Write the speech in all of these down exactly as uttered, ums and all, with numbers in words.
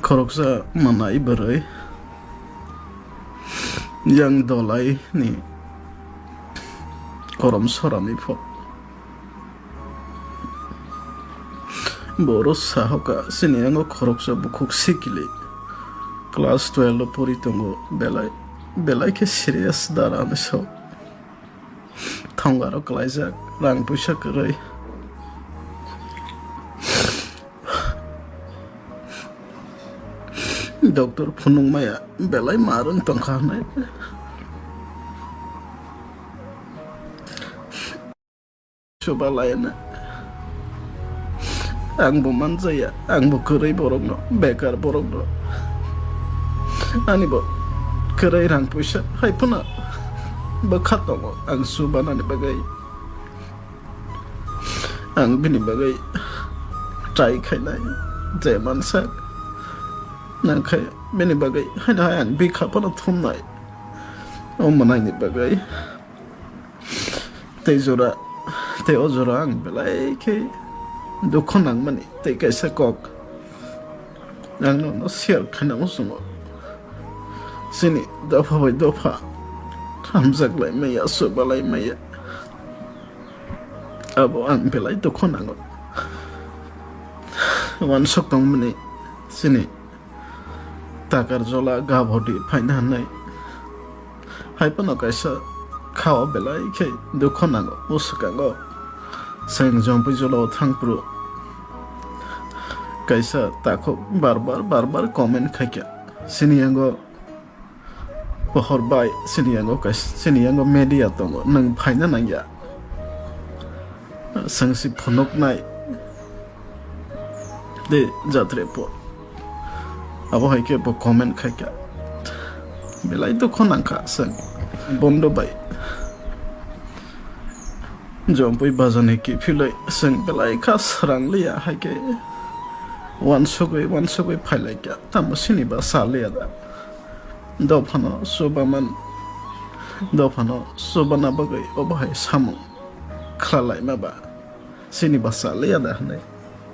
Khoroksa manai bwrwi yang dolai ni korom sorani pho. Boro sahoka sini yango khoroksa bukhuk sikili class twelve o pori tongo, belai belai khe serious dara ni so. Thongaro kwlaijak, rang puisa kwrwi. Doctor phunukmaya belai ma rwng tongkha hwnwi. Chuba laina. Ang bo manjaya, ang bo kwrwi borokno, bekar borokno. Ani bo kwrwi rang puisa hai phano bwkha tongo ang chubanani bagwi. Ang bini bagwi try khainai, je mansak nang khai bini bagwi haino hai ang bikha phano thumnai. O mwnaini bagwi. Tei jora, tei o jora ang belai khe dukhu nangmani tei kaisa kok ang nono share khaina muchungo. Chini dopha bai dopha hamjak lai maya, chuba lai maya. Abo ang belai dukhu nango. Wansuk tongmani chini takar jola gabodi phaina hwnwi. Hai phano kaisa khao belai khe dukhu nango, bwswkango. Chwng Jompui jolao thangphuru kaisa takhuk bar bar, bar bar comment khaikha. Chini yango pohor bai, chini yango kaisa, chini yango media tongo, nwng phaina nangya. Chwng si phunuknai. De jatre po. Abo hai khe bo comment khaikha. Belai dukhu nangkha chwng. Bondo bai. Jompui bajani kiphilwi chwng belai kha srang liya hai khe. Wansugwi, wansugwi phailaikha. Tamo sini ba sa liya da. Dophano chubaman. Dophano chubana bagwi obo hai samung khlalaima ba. Chini bwsa liya da hwnwi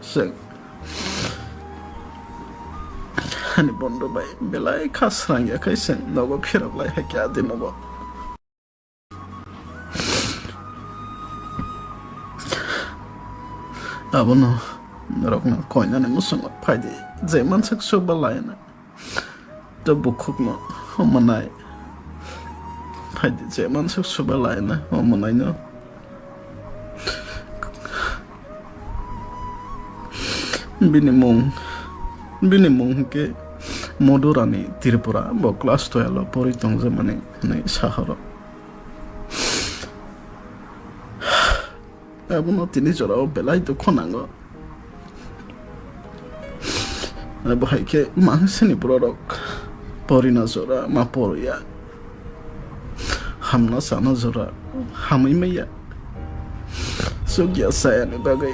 chwng ani bondo bai belai kha srang ya khai chwng nogo phirok lai hai khe adimo bo. Abono norokno koinani muchungo phaidi je mansak chuba laina. To bukhukno omonai. Phaidi je mansak chuba laina omonaino. Bini mung, bini mung hwnkhe Modurani Tripura, bo class twelve o pori tongjakmani hwnwi sahoro. Abono tini jorao belai dukhu nango. Abo hai khe mangsini bororok porina jora ma poriya. Hamna sana jora hamwi maya. Chukya sayani bagwi